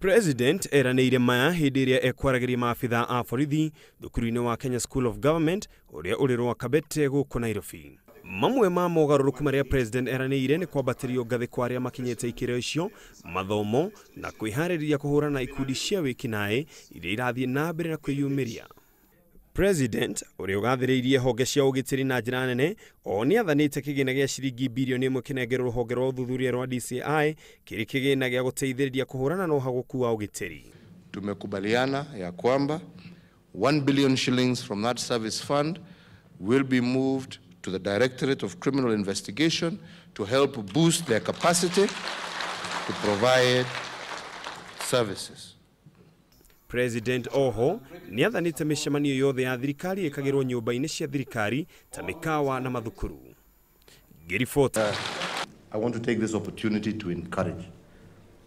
President eranĩire maya hĩndĩ ĩrĩa ekwaragĩria maabitha a borithi thukuru-inĩ wa Kenya School of Government ũrĩa ũrĩ Rwakabete gũkũ Nairobi. Mamwe ma mogarũrũku marĩa President eranĩire nĩ kwambatĩrio ngathĩ kwa arĩa makinyĩte ikĩro icio, mathomo na kwĩharĩrĩria kũhũrana na ikundi cia wĩkinaĩ iria irathiĩ na mbere na kwĩyumĩria. President ũrĩa ũgathĩrĩirie honge cia ũgitĩri na njĩra nene o nĩ athanĩte kĩgĩna gĩa ciringi birioni 1 kĩnengerwo rũhonge rwa ũthuthuria rwa DCI kĩrĩ kĩgĩna gĩa gũteithĩrĩria kũhũrana na ũhagũku wa ũgitĩri. Tumekubaliana ya kwamba 1 billion shillings from that service fund will be moved to the Directorate of Criminal Investigation to help boost their capacity to provide services. President oho nĩ athanĩte mĩcemanio yothe ya thirikari ĩkagĩrwo nyũmba-inĩ cia thirikari ta mĩkawa na mathukuru. Ngĩribota. I want to take this opportunity to encourage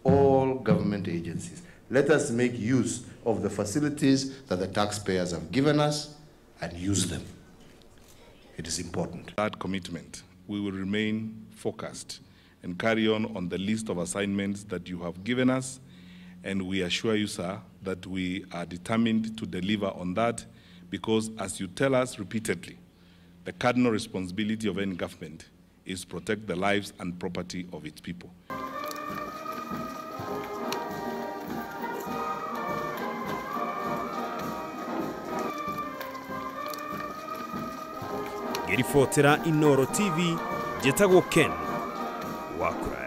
all government agencies. Let us make use of the facilities that the taxpayers have given us and use them. It is important. That commitment, we will remain focused and carry on the list of assignments that you have given us, and we assure you, sir, that we are determined to deliver on that because, as you tell us repeatedly, the cardinal responsibility of any government is to protect the lives and property of its people. Ngĩribotera Inooro TV, njĩtagwo Ken Wakura.